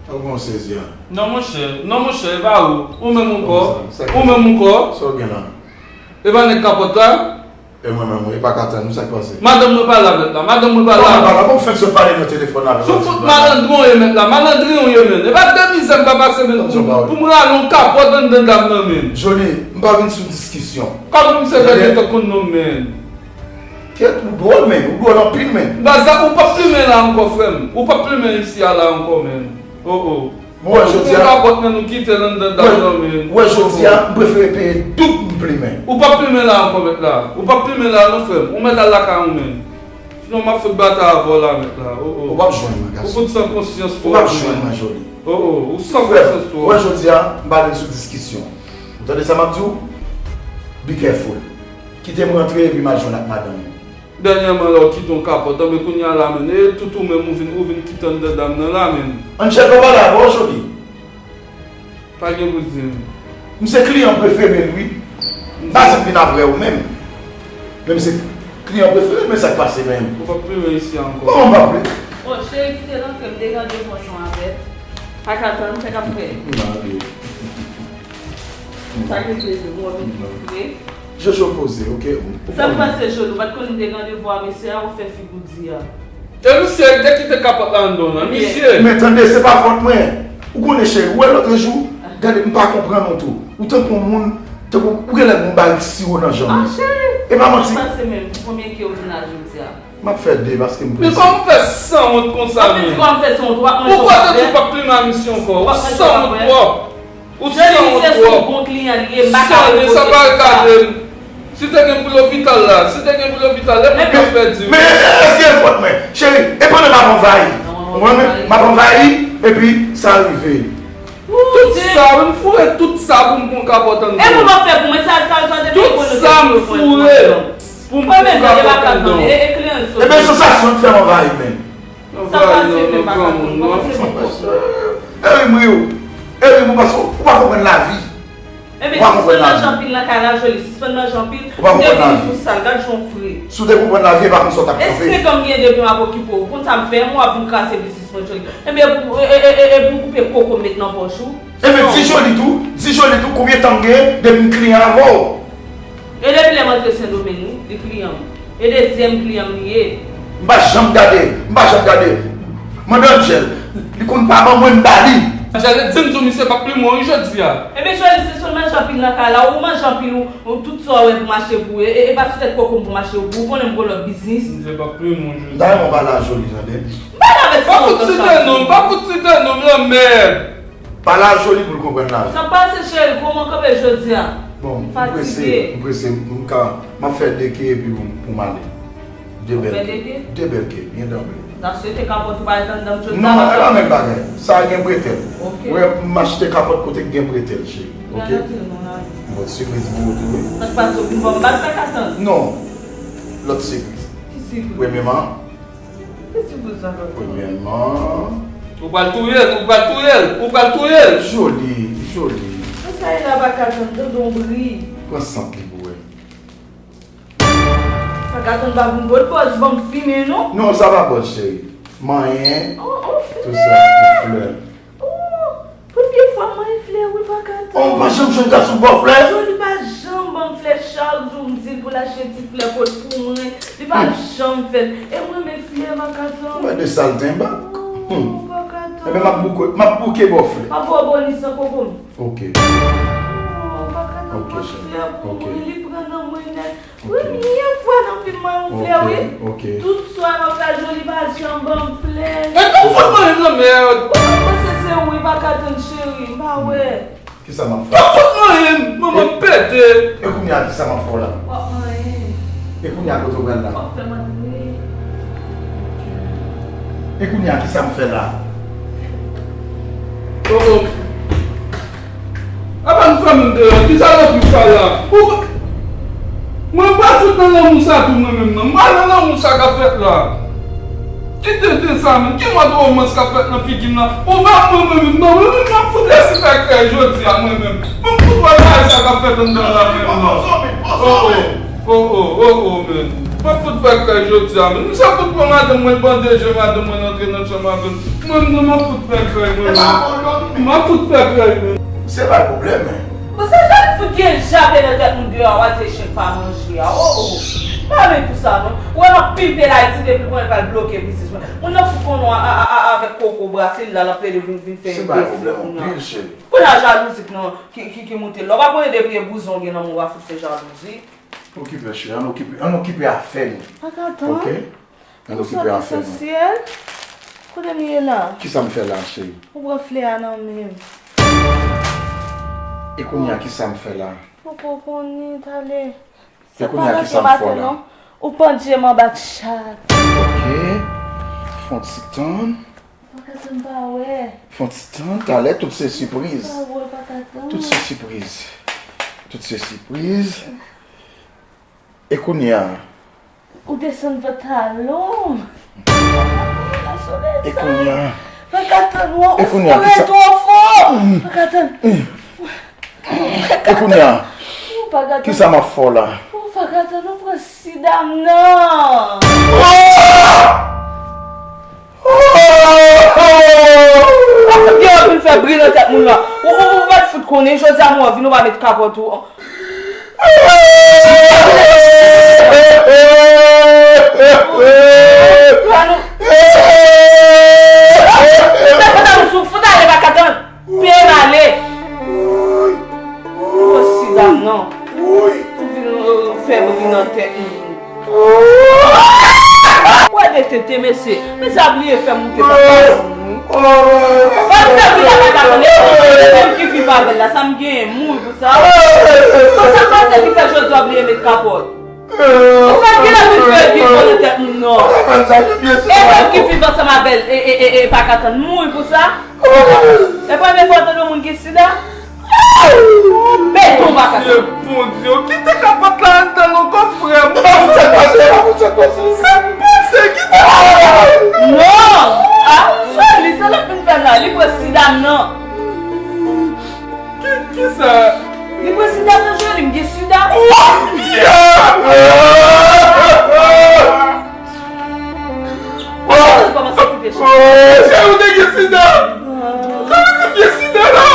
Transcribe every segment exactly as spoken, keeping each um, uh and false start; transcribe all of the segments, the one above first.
Ou gon sezi a. Non, monchè. Non, monchè, e pa ou. Ou menm ankò. Ou menm ankò. Sa w gen la? E pa nèg kapòt la? E mwen menm, wi, e pa ka tann, wi, sa k pase? Madanm mwen pa la, mèt la. Madanm mwen pa la. Kòman pa la? Bon, fèk sot pale nan telefòn avè m. Sou fout malandren w ye, mèt la. Malandren w ye, menn. E pa de mizè m pa pase, menn, pou m rale yon kapòt anndan dam nan, menn. Joli, m pa vin sou diskisyon. Kòman misye fè gentan konn non m, menn? Kèt, ou dwòl, menn. Ou dwòl anpil, menn. Baz la, ou p ap plimen la ankò, frè m. Ou p ap plimen isi a la ankò, menn. Oh, oh. Ou wè jodi a, ou pran kapòt, menn, ou kite l anndan dam nan, menn. Ou wè jodi a, m prefere peye doub m plimen. Ou p ap plimen la ankò, mèt la. Ou p ap plimen la non, frè m. Ou mèt al lakay ou, menn. Sinon, m ap fout batay avè w la, mèt la. Oh, oh. Ou p ap jwenn mwen, gason. Ou fout san konsyans twòp, menn. Ou p ap jwenn mwen, Joli. Oh, oh. Ou san konsyans twòp. Ou wè jodi a, m pa vin sou diskisyon. Ou tande sa m ap di w? Be careful. Kite m rantre epi m al jwenn ak madanm ou. Dènyèman la, w kite yon kapòt, anben kounye a la, menn, e tout ou menm, ou vin, ou vin kite anndan dam nan la, menn. Angel, pa pale avè w, Joli. Pa gen pou di, menn. M se kliyan prefere l, wi. M pa janm vin apre w menm. Men m se kliyan prefere l, men sa k pase menm? Ou p ap plimen isi a ankò. Kòman m p ap plimen? Bon, cheri, kite l antre, m te randevou ansanm avè l. Pa ka tann, sa k ap fè? M pa ale. Sa k rive, m anvi vre. Jojo, poze, oke? Ou, ou konnen. Sa k pase, Joli? Ou pa t konn m te randevou a mesye a, ou fè figi w di a. E misye, te kite kapòt la anndan w lan, misye. Men tande, se pa fòt mwen. Ou konnen, cheri, ou wè lòt jou, gade, m pa konprann ou tou. Ou tankou yon moun, tankou, ou genlè gon bagay ki siwo nan janm ou. Ah, cheri. E pa manti. Sa k pase menm? Pou konbyen ke w vin la jodi a? M ap fè de, paske m prese. Men kòman w fè sanwont konsa, menn? Ou kwè w te di w p ap plimen a misye ankò? Ou sanwont twòp. Ou sanwont twòp. Joli, se sou bon kliyan li ye, m pa ka reproche l pou sa. Sa pa regade m. Si te gen pou lopital la, si te gen pou lopital, e mwen k ap pèdi wi. Men, èske e fòt mwen? Cheri, e pandan m ap anvayi. Ou konprann? M ap anvayi, epi sa rive. Tout sa, m foure tout sa pou m pran kapòt anndan. E pou m ap fè pou mwen, sa, sa, sa, te tout sa m foure pou m pran kapòt anndan. Ebyen, sansasyon k fè m anvayi, men. Sa pase menm pa ka konn kòman se pou kòb. Eri m ri w. Eri m ri w paske ou pa konprann lavi. Ou pa konprann lavi. Ebyen, sispann manje anpil nan kay la, Joli. Sispann manje anpil. Ou pa konprann lavi. Depi jou sal, gad jan w fre. Si w te konprann lavi, e pa konsa w t ap kanpe. E senk an m gen depi m ap okipe w. Ou konn sa m fè? Mwen w ap vin kraze biznis mwen, Joli. Ebyen, e, e, e, e pou w koupe koko m met nan pòch ou. Ebyen, di Joli tou, di Joli tou, konbyen tan m gen depi m kliyan avè w? E depi lè m antre Sendomeng, wi, li kliyan m. E dezyèm kliyan m li ye. M pa janm gade, m pa janm gade. Mande Angel, li konn pa ban mwen, m ba li. Angel, di m tou, misye p ap plimen w wi jodi a. Ebyen, Joli, se sèl manje anpil nan kay la, ou manje anpil, ou, ou tout sa w wè pou m achte pou ou, e, e, e pa sou tèt koko m pou m achte pou ou, ou konnen m gon lòt biznis. Misye p ap plimen w jodi a. M ta renmen w pale a Joli, tande. M pale avè ti tonton Chak. Pa fout site non m, pa fout site non m, lanmèd. Pale a Joli pou l konprann lavi. Sa pase, cheri, kòman w kanpe jodi a? Bon, m prese, m prese, m ka, m ap fè de ke epi pou, pou m ale. De bèl ke. De bèl ke, byen danble. N ap swete kapòt ou pa ret anndan m jodi a. Non, e pa menm bagay. Sa gen bretèl. Ok. Ou wè, m achte kapòt kote k gen bretèl, cheri. Ok? Bon, sipriz pou ou tou, wi. Sa k pase, ou vin ban m bag, sa ka tann? Non. Lòt sipriz. Ki sipriz? Premyèman, Ki sipriz sa, tonton? Premyèman. Ou pral touye l, ou pral touye l, ou pral touye l. Joli, Joli. Sa sa ye la, pa ka tann, tonton bri. Pran sant li pou wè. Pa ka tann, pa vin bòl bòz, ban m fimen, non. Non, sa pa bòz, cheri. Manyen. Oh, oh, tout sa, flè. Oh, premye fwa m wè flè, wi, pa ka tann. Oh, m pa janm jwenn gason ba w flè. Joli pa janm ban m flè, chak jou m di l pou l achte ti flè pou l pou mwen. Li pa janm fè l. E mwen, men flè, pa ka tann. Ou wè de saltenbak. Oh, pa ka tann. Ebyen, m ap bouke, m ap bouke ba w flè. Pa ba w bònis nan koko m. Ok. Oh, pa ka tann, ban m flè pou mwen, li pran nan mwen nèt. Premye fwa nan vi m mwen yon flè, wi. Ok, ok. Tout swa m ap la Joli pa janm ban m flè. E pa fout mwen menm nan mèd. Ou pa panse se ou, wi, pa ka tann cheri, m pa wè. Kisa m ap fè? Pa fout mwen menm, manman m pete. E kounye a kisa m ap fè w la? W ap manyen. E kounye a kote w pral la? W ap fè m antre. E kounye a kisa m fè la? Oh, oh. Apa nou fè moun deyò? Ki salopi sa la? Ou, mwen pral fout nan lanmou sa tou mwen menm nan. Mwen nan lanmou sa k ap fèt la. Ki tenten sa menm? Ki mòd womans k ap fèt nan figi m la? Ou pa mwen mwen menm nan. Mwen menm m ap fout lèsifè krèy jodi a mwen menm. Mwen fout wè bagay sa k ap fèt anndan la mwen menm nan. Oh, oh, oh, oh, oh, oh, menm. M ap fout fè kay jodi a, men. M sa fout pran madanm mwen, bande je madanm mwen antre nan chanm avè m. Mwen menm, m ap fout fè kay, mwen menm. M ap fout fè kay, men. Se pa pwoblèm, men. Bon, se jan li fout gen jape nan tèt moun deyò a, w a di echèk pa manje a. O, o. M pa vle pou sa, non. Ou wè m ap pimpe Layiti depi l konnen l pral bloke biznis mwen. Moun nan fout konnen w a, a, a, a, avèk koko brase l la, l ap plede vin, vin fè enbesil kounye a. Se pa pwoblèm, anpil, cheri. Kounye a jalouzi k nan, ki, ki, ki moute l la. W pa konnen depi e bouzon w gen nan men w, w a fout fè jalouzi. Okipe, cheri, ann okipe, ann okipe afè nou. Pa ka tann. Oke? Ann okipe afè nou. Ou sòti sou syèl? Kote m ye la? Kisa m fè la, cheri? Ou pran flè a nan men m. E kounye a, kisa m fè la? Poko konnen, talè. E kounye a, kisa m fè la? Ou pandye m anba chat. Oke. Fè yon ti tann. Pa ka tann, pa wè. Fè yon ti tann, talè, tout se sipriz. Pa wè, pa ka tann. Tout se sipriz. Tout se sipriz. E kounye a? Ou desann pantalon. E kounye a? Pa ka tann, ou fou twò fò. Pa ka tann. E kounye a? Ou pa ka tann. Kisa m ap fè w la? Ou pa ka tann, ou pran sida m nan. Akout gen anpil fè bri nan tèt moun nan. Ou, ou, ou pa t fout konnen, jodi a mwen vin ou pa met kapòt ou. Fout ale pa ka tann. Peye m ale. Ou sida m nan. Ou vin, euh, fè bri nan tèt moun. Ou wè de tete, mesye. Mesye a bliye fè moute pa pase moun, wi. Ou fè bri la pa ka tann. E se menm ki viv avè l la, sa m genyen, mouri pou sa. Konsa, konsa ki fè jodi a w bliye met kapòt. Ou fè gen lòt moun fè viv nan tèt moun, non. E menm ki viv ansanm avè l, e, e, e, e pa ka tann, mouri pou sa. E premye fwa w tande yon moun gen sida? Beton pa ka tann. Bondye, kite kapòt la anndan non, kò frè m. Sa k pase? Sa k pase? Kite kapòt la. Non! Ah, Joly, sa l ap vin fè la, li pran sida m nan. Ki, kisa? Li pran sida nan Joly, m gen sida. Kòmanse kite chan. Cheri, ou te gen sida? Kòman ou te gen sida la?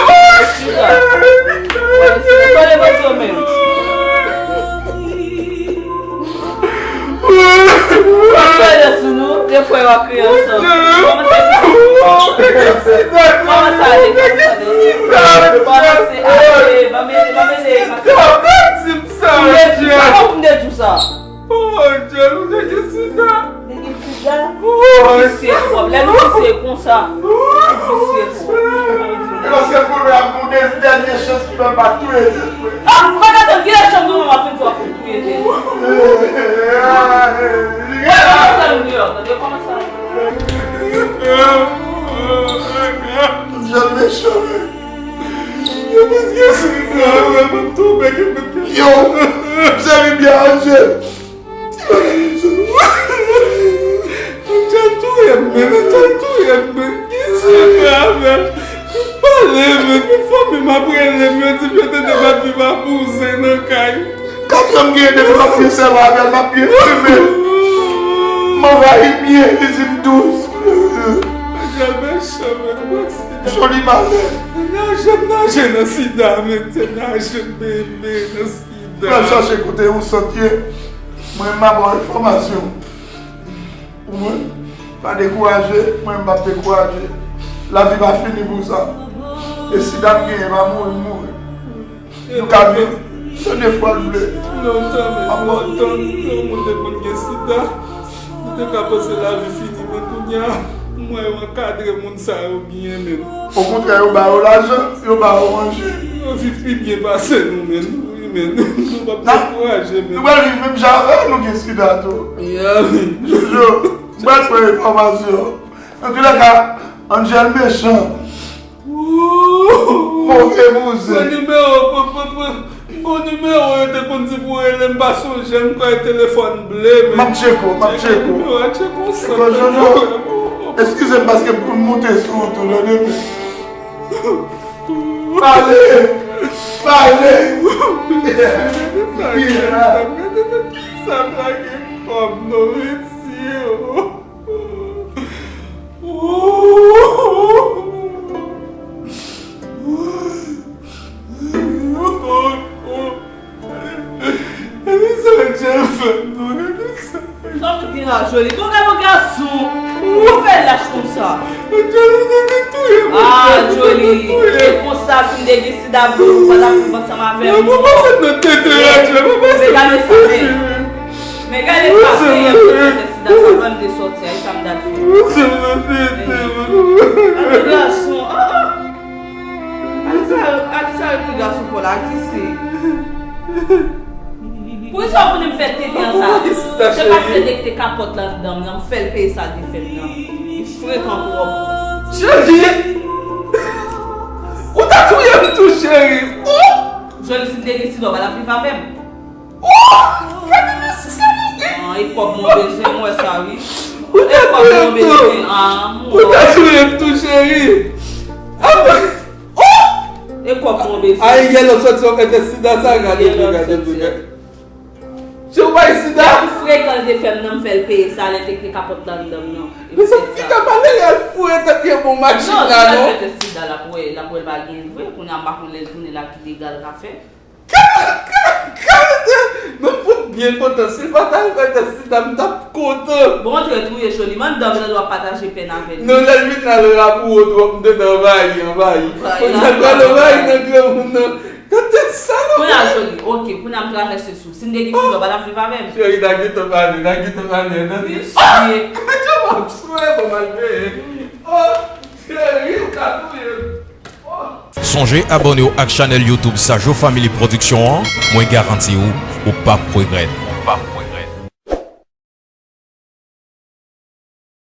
Sida. Pale manzè w menm. Pale sou nou, de fwa yo ap kriye ansanm. Kòmanse kite. Kòmanse ale, kòmanse ale. Kòmanse ale, ban m ede, ban m ede. Ou te di sa, ou te di sa. Oh, Djèl, ou te gen sida. Te gen sida. Visye twòp. Lè nou visye konsa, nou visye twòp. E paske kounye a pou de dènye chans ki fè m pa touye tèt mwen. Ah, m pa ka tann kilè chanm nou menm ap fin fè w ap touye tèt. Wè, nou sa nou deyò, tande kòman sa. Djèl mechan, men. Yo, paske sida, wè, mwen tonbe, ke mwen. Yo, m sèvi byen Anjèl. Ti bagay yo sou nou. Anjèl touye m, men, Anjèl touye m, men. Ki sida, men? Pale, men, men fanmi m ap rele m, yo di m yo tande m ap viv a bouzen nan kay. Kat an m genyen depi m ap viv sèlman avè l, m ap byen fimen. M anvayi byen, li di m dous. Anjèl mechan, men, mwen sida. Joly malè. Naje, naje nan sida, men, naje bebe nan sida. Pral chache kote yon sant ye. Mwen, m a ba w enfòmasyon. Ou konprann? Pa dekouraje, mwen, m p ap dekouraje. Lavi pa fini pou sa. E sida m genyen, pa mouri, m mouri. Nou ka viv, se de fwa l vle. Lontan, men, lontan, lontan, moun te konn gen sida. Mwen te ka panse lavi fini, men kounye a, m wè yo ankadre moun sa yo byen, men. Okontrè, yo ba yo lajan, yo ba yo manje. Yo viv pi byen pase nou, men. Wi, men. Nou p ap dekouraje, men. Nou pral viv menm jan avè yo, nou gen sida tou. Ya, men. Jojo, m pral pran enfòmasyon. Antoulèka, Angel mechan. Move bouzen. Pran nimewo, pran, pran, pran. Bon nimewo yo te konn di pou rele m, pa sonje, m kwè telefòn ble, men. M ap tcheke w, m ap tcheke w. Tcheke nimewo a, tcheke w. Tcheke w, Jojo. Eskize m paske m konn moute sou ou tou, tande. Pale! Pale! Sa plage m. Pam non, mesye. Gade sa Jeff fè m non, gade sa. Sa fout gen la Joli. Bon, gade yon gason. Ou fè lach konsa. Joli te vin touye m. Ah, Joli. E konsa, si m te gen sida vre, ou pa t ap viv ansanm avè m. Mwen pa fèt nan tete radyo, mwen pa fèt nan tete. Men gade sa, men. Men gade sa, Senyè, pou tete sida, sa pran m te sòti a, e sa m t ap fè. Mwen pa fèt nan tete, mwen. Gade gason, ah, ah. Alisa, Alisa, ki gason pòl a, ki se? Poukisa w konnen m fè tete an sa? Se paske l te kite kapòt la anndan m nan, m fè l peye sa l te fè m nan. Li frekan twòp. Cheri! Ou ta touye m tou, cheri! Oh! Joli, si m te gen sida, w pa t ap viv avè m. Oh! Gade mesye, mesye! Ah, e kòb mwen bezwen, m wè sa, wi. Ou ta touye m tou! Ah, ou ta touye m tou, cheri! Ah, oh! E kòb mwen bezwen. Ay, yè lòt sòti yon kantè sida sa, gade, gade, gade. Se ou bay sida? Li frekan, l te fè m nan, m fè l peye sa, lè l te kite kapòt la anndan m nan. Mesye, piga malere al foure tèt li bon machin la, non? Non, si l al fè tèt sida, l ap wè, l ap wè l pa gen vre, kounye a m pa konn lè l tounen la ki dega l ka fè. Gade, gade, gade, men m fout byen kontan. Si l pa t al fè tèt sida, m t ap kontan. Bon, trèt ou ye, Joli. Mwen, m dòmi nan dwa pataje pèn avè li. Non, lè l vin la, l rapou w twòp, m te nan anvayi, anvayi. Anvayi. Kounye a l pral anvayi nan granmoun nan. Gade tèt sa, non. Kounye a, Joli. Ok, kounye a m travèse sou. Si m te gen sida, w pa t ap viv avè m. Cheri, ta gentan pale, ta gentan pale. Visye. Gade jan m ap swe, bon, malveyan. Oh, cheri, ou ka touye m. Sonje abòne w ak chanèl YouTube Sajo Family Production an, mwen garanti w, ou p ap regrèt.